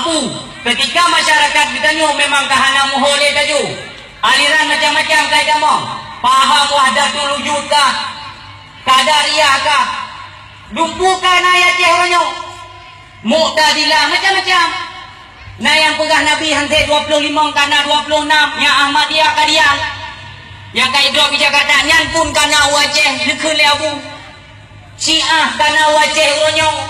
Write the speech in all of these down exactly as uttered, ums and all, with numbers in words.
Abu, ketika masyarakat geutanyoe memang ka hana muho lé laju, aliran macam-macam ka itamong, paham wahdatul wujud kah, qadariyah kah, dumpeue ka na i Aceh uroe nyoe, Mu'tazilah, macam-macam. Na nyang peugah Nabi hase dua ploh limong, ka na dua ploh nam, nyang Ahmadiyah, Qadian. Nyang ka idrop di Jakarta, nyan pun ka na u Aceh, neukheun lé Abu. Syiah ka na u Aceh uroe nyoe.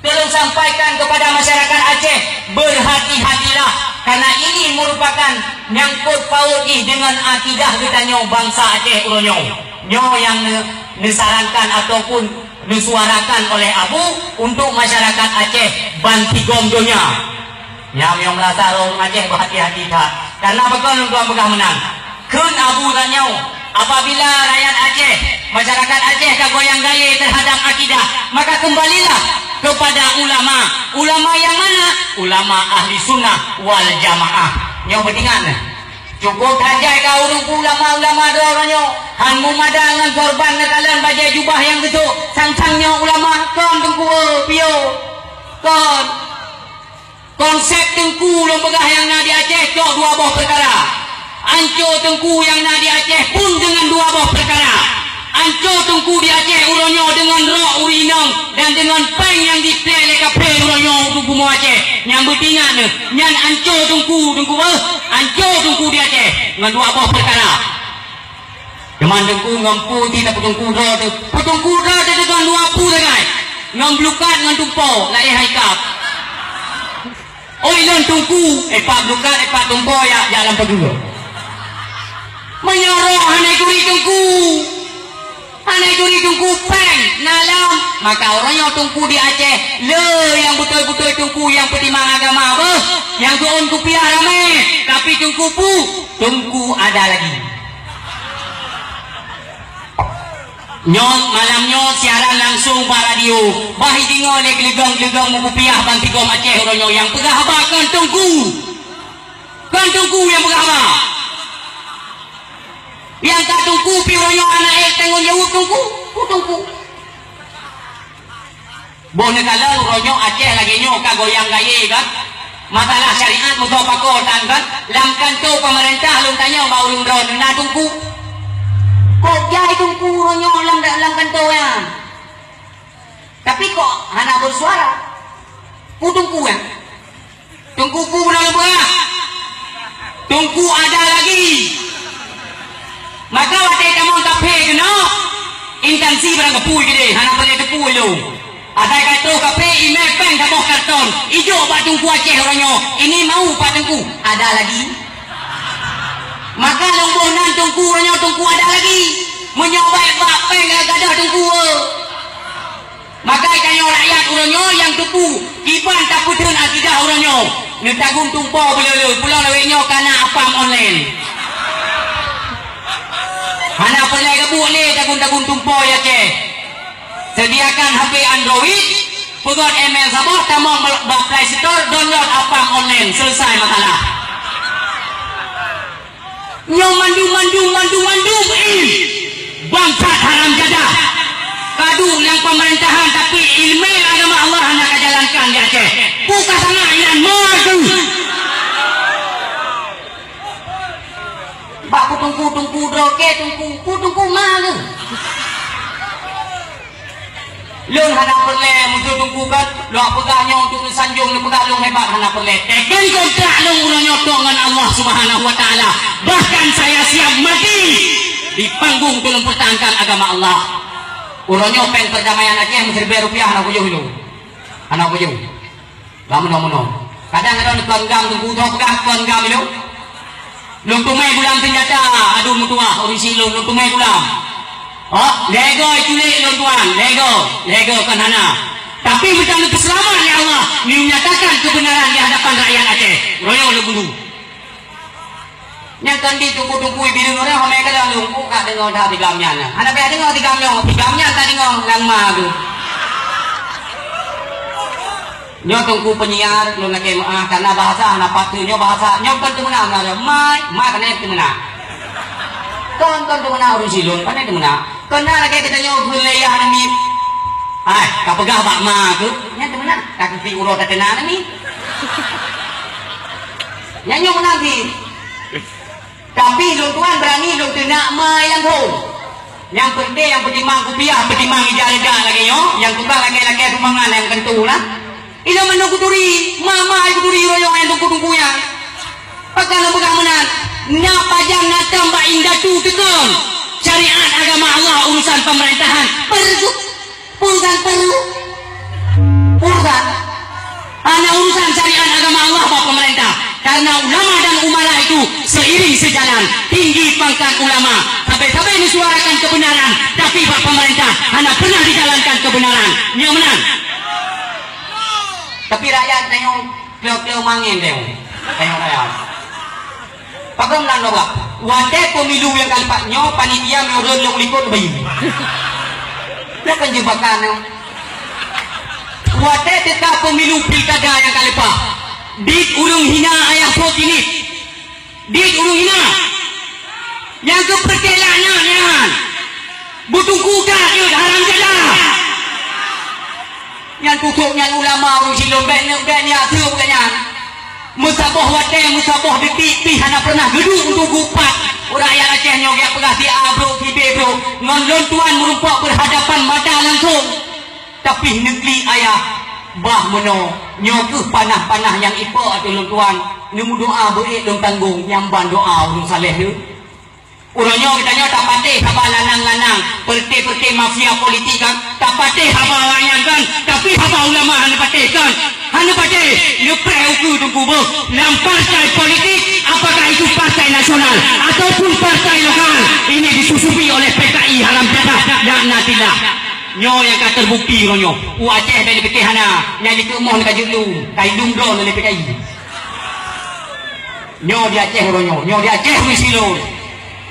Tolong sampaikan kepada masyarakat Aceh, berhati-hatilah, karena ini merupakan nyangkut paut jih dengan akidah geutanyoe bansa Aceh uroe nyoe. Nyoe nyang ne-, neusarankan ataupun neusuarakan oleh Abu untuk masyarakat Aceh bansigom donya. Nyang, nyang meurasa ureueng Aceh, beuhati-hati that. Karena pakon lôn tuan peugah meunan? Kheun Abu tanyoe, apabila rakyat Aceh, masyarakat Aceh ka goyang gayé terhadap akidah, maka kembalilah kepada ulama. Ulama nyang mana? Ulama ahli sunnah wal jamaah. Nyoe beutingat nyoe. Cukup that jai ka ureueng peue ulama-ulama droe nyoe. Han meumada ngon sorban neukalon bajée jubah nyang geusok. Sang-sang nyoe ulama, kon teungku, piôh. Kon. Konsep teungku lôn peugah nyang na di Aceh cok dua boh peukara. Anco teungku nyang na di Aceh pun deungon dua boh peukara. Anco teungku di Aceh uroe nyoe deungon rok ureueng inong dan deungon péng nyang jiplek lé kaphé uroe nyoe u bumoe Aceh. Nyang beutingat nyoe, nyan anco teungku, teungku beuh, anco teungku di Aceh ngon dua boh peukara. Teuma teungku ngon pu ti tapeuteungku droe teuh. Peuteungku droe teuh deungon dua pu sagai. Ngon blukat ngon tumpo, laén hai kap. Oi lôn teungku, eh, pat blukat, eh, pat tumpo, ya, ya lam pageue. Meunyoe roh hana turi teungku, hana turi teungku péng, na lom. Maka uroe nyoe teungku di Aceh, le nyang beutôi-beutôi teungku nyang peutimang agama beuh, nyang geuôn kupiah ramé, tapi teungku pu, teungku ada lagi. Nyoe malam nyoe siaran langsung bak radio. Bah idingoe lé geuleugong-geuleugong meukupiah bansigom Aceh uroe nyoe nyang peugah haba kon teungku. Kon teungku nyang peugah haba. Nyang ka teungku pi uroe nyoe aneuk ék tanggong jaweueb teungku. Ku teungku. Boh neukalon uroe nyoe Aceh lagée nyoe ka goyang gayé kan? Masalah syariat meusaboh pakon tan kan? Lam kantô pemerintah lôn tanyong bak ureueng droe na teungku. Kok jai teungku uroe nyoe lam, lam kantô nyan? Tapi kok hana bersuara? Pu teungku nyan? Teungku pu beuna lôn peugah. Teungku ada lagi. Maka watée tamong kaphé keunoe, intansi barang geupui keudeh, hana peureulée teupui lôn. Asai ka troh kaphé, imé péng saboh karton, ijok bak teungku Aceh uroe nyoe, ini mau pak teungku, ada lagi. Maka lôn boh nan teungku uroe nyoe, teungku ada lagi. Meunyoe bak, bak péng ka gadôh teungku, eh. Maka tanyoe rakyat uroe nyoe nyang teupeue kiban tapeutheun akidah uroe nyoe. Neutagun tumpo beuleu-leu, pulang lawét nyoe kana apam online. Hana peureulée geubuet lé tagun-tagun tumpo ya ceh. Sediakan H P Android, peugöt email saboh, tamong bak Play Store, download apam online, selesai masalah. Nyoe mandum, mandum, mandum, mandum, ih, bangsat haram jadah. Ka duek lam pemerintahan, tapi ileumèe agama Allah hana ka jalankan di Aceh. Buka sangat inan moe tu. Bak peutungku-tungku droe kèe tungku, peutungku ma lé. Lôn hana peureulèe musoh teungku kan, lôn peugah nyoe untuk neusanjong, neupeugah lôn hebat, hana peureulèe. Teuken kontrak lôn uroe nyoe tok ngon Allah Subhanahu wa Taala. Bahkan saya siap mati di panggung untuk mempertahankan agama Allah. Uroe nyoe pèng perdamaian Aceh meusiribèe rupiah hana kujoh lôn. Hana kujoh. Lam meunoe-meunoe. Kadang-kadang kon gam teungku, droe peugah kon gam ilôn. Lôn teumèe gulam seunjata, aduen meutuwah, ureueng si lôn, lôn teumèe gulam. Oh, lhèe goe culik lôn tuan, lhèe goe, lhèe goe kon hana. Tapi meutan neupeuseulamat lé Allah, neunyatakan keubeunaran di hadapan rakyat Aceh. Royong lôn bunoe. Nyang kon di teungku-teungku bireung ureueng, homé ka lôn, lôn ka deungoe that tigam nyan. Hana payah deungoe tigam nyoe, tigam nyan ka deungoe lam ma tu. Nyoe teungku penyiar, lôn lakèe meu'ah, karena bahasa hana patut. Nyoe bahasa, nyoe kon teumeuna, mai, mai keuneuk teumeuna. Kon, kon teumeuna ureueng si lôn, keuneuk teumeuna. Keuneuk lakèe geutanyoe geulèyah namiet. Ai, ka peugah bak ma keuh, nyan teumeuna, ka keuti uroe tateumeuna namiet. Nyan nyoe meunan cit. Tapi lôn tuan berani lôn teunak ma nyang thon. Nyang penting nyang peutimang kupiah, peutimang ija ledak lagèe nyoe, nyang tukang lakèe-lakèe sumbangan nyang keuneuk na. Ilôn mandum kuturi, ma-ma kuturi royong nyang teungku-teungku nyan. Pakon lôn peugah meunan, na pajan na tom bak indatu teukon. Syariat agama Allah urusan pemerintahan. Perlu, urusan perlu. Urusan. Hana urusan syariat agama Allah bak pemerintah. Karena ulama dan umara itu seiring sejalan. Tinggi pangkat ulama. Sabe-sabe menyuarakan kebenaran. Tapi bak pemerintah hana pernah dijalankan kebenaran. Nyoe meunan. Tapi rakyat tengok kleu-kleu mangén tengok. Tengok rakyat. Pakon meunan lôn peugah? Watèe pemilu nyang ka leupah nyoe, panitia meureueng lôn likot bayi. Nyoe kan jebakan nyoe. Watèe teuka pemilu pilkada nyang ka leupah, dit ureueng hina ayah po jih nit. Dit ureueng hina. Nyang keu peureulèe laknat nyan. Beuteungku that jeuet haram jadah. Nyan khusos nyan ulama ureueng silôn bèk neuk bèk nyan aseueng bèk nyan. Meusaboh watèe, meusaboh detik pih hana pernah geuduek untuk geupat. Rakyat Aceh nyoe geujak peugah si A brôk, si B brôk. Ngon lôn tuan meurumpok berhadapan mata langsung. Tapi neuklik ayah, bah meunoe, nyoe keuh panah-panah nyang ipo ateueh lôn tuan. Neumeudoa beuék lôn tanggong, nyang ban doa ureueng saleh nyoe. Uroe nyoe geutanyoe tapatéh haba lanang-lanang, peureté-peureté mafia politik kan, tapatéh haba awaknyan kan, tapi haba ulama hana patéh kan. Hana patéh, neupreh ukeue teungku beuh. Lam partai politik, apakah itu partai nasional ataupun partai lokal, ini disusupi oleh P K I haram jadah, laknatillah. Nyoe nyang ka terbukti uroe nyoe. U Aceh bèk neupiké hana, nyang jikeumoh ka jeuet lu, ka idum droe lé P K I. Nyoe di Aceh uroe nyoe, nyoe di Aceh meusilon.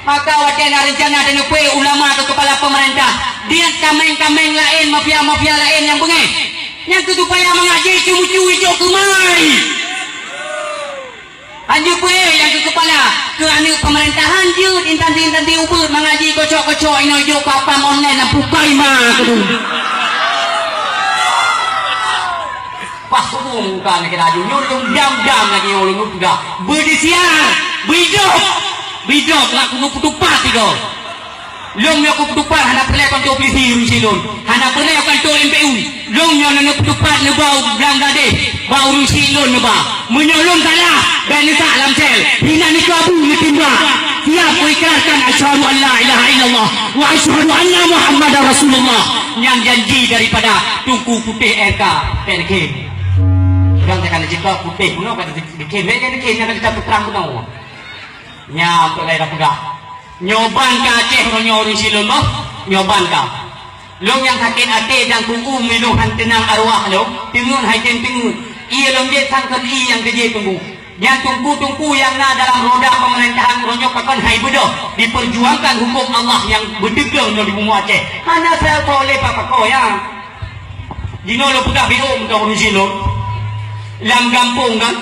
Maka watèe na reuncana taneupeu ulama keu keupala peumeurintah, diat kaméng-kaméng laén, mafia-mafia laén nyang beungéh. Nyang keu supaya mangat jih ceumucu ijok keumai. Hanjeuet peuéh nyang keu keupala, keu aneuk peumeurintah hanjeuet intansi-intansi ubeut mangat jih kocok-kocok inoe ijok keu apam online na pukai ma keudeh. Pas subuh muka lagèe laju, nyoe lôn dam-dam lagèe nyoe lôn peugah. Beudisiar, beudôh, beudôh, lam keuneuk peutupat sigoe. Lôn nyoe keu peutupat hana peureulèe kantô polisi ureueng silôn. Hana peureulèe kantô M P U. Lôn nyoe neuk peutupat neuba u Bangladesh, bak ureueng syiek lôn neuba. Meunyoe lôn salah, bèk neusak lam sel. Hina nikeue abu neutimbak. Siap kuikrarkan asyhadu an la ilaha illallah wa asyhadu anna Muhammadar Rasulullah. Nyan janji daripada Teungku Putéh R K Tengku. Ureueng takana jikheun putéh bunoe ka jikheun, bèk jikheun nyang ka jiteupeue trang bunoe. Nyan peue lagèe tapeugah. Nyoe ban ka Aceh uroe nyoe ureueng syiek lôn boh. Nyoe ban ka. Lôn nyang sakét até dan kuku meunyoe han teunang arwah lôn, teungeut hai tem teungeut. Ié lôn jeuet sangkot ié nyang keujeuet teungku. Nyan teungku-teungku nyang na dalam roda pemerintahan uroe nyoe pakon hai beudôh diperjuangkan huköm Allah nyang beuteupeue nyoe di bumoe Aceh. Hana sapeue lé papakoe nyan. Jinoe lôn peugah biôh meutuah ureueng syiek lôn. Lam gampông kan,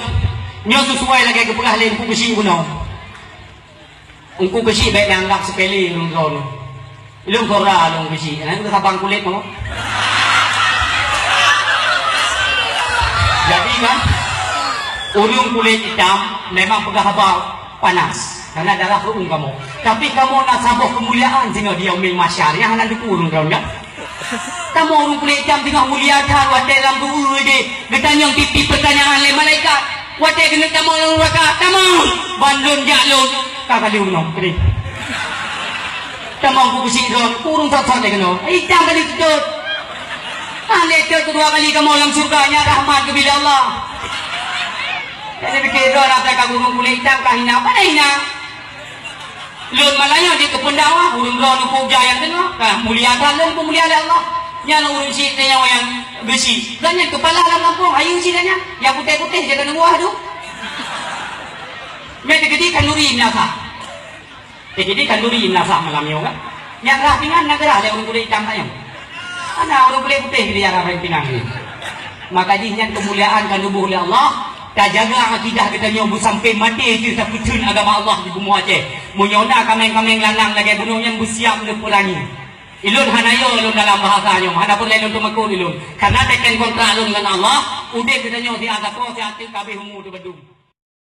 nyoe sisuai lagèe geupeugah lé Teungku Keuchik bunoe. Teungku Keuchik bèk neuanggap sepele lôn droeneuh. Lôn gora lôn Keuchik, na keu sabang kulét nyoe. Jadi kan, ureueng kulét itam memang peugah haba panas, karena darah ru'ueng kamoe. Tapi kamoe na saboh keumuliaan singoh di Yaumil Mahsyar, nyang hana teupeue ureueng droeneuh kan. Kamoe ureueng kulét itam teungoh mulia that watèe lam ru'ueng jih, geutanyong tiep-tiep peutanyaan lé malaikat. Watèe keuneuk tamong lam nuraka, tamong! Ban lôn jak lôn, ka ka lheueh bunoe, keudéh. Tamong Teungku Keuchik droen, ureueng sot-sot lé keunoe. Itam ka jiteutot. Hana lé teutot keudua kali kamoe lam syeuruga, nyan rahmat geubri lé Allah. Jadi piké droen, asai ka ureueng kulét itam ka hina, pane hina. Lôn malah nyoe jeuet keu peundakwah, ureueng droeneuh peue jih nyang teungoh, ka mulia that lôn peumulia lé Allah. Nyan ureueng syiek teuh nyan nyang Keuchik. Dan nyan keupala lam gampông, ayu syiek nyan, nyang putéh-putéh jeuet keu neuwah tu. Nyan teukeudi khanduri meunasah. Teukeudi khanduri meunasah malam nyoe kan. Nyang rhah pingan na geurhah lé ureueng kulét itam tanyoe. Hana ureueng kulét putéh keudéh nyang rhah pingan nyoe. Maka jih nyan keumuliaan ka neuboh lé Allah, tajaga akidah geutanyoe beusampai maté jeuet tapeutheun agama Allah di bumoe Aceh. Meunyoe na kaméng-kaméng lanang lagèe bunoe nyan beusiap neupeurangi. Ilôn hana yo lôn dalam bahasa nyoe, hana peureulée lôn teumakot ilôn. Karena teken kontrak lôn ngon Allah, udeb geutanyoe siat sapo, siat teuk ka habéh umu teuh bandum.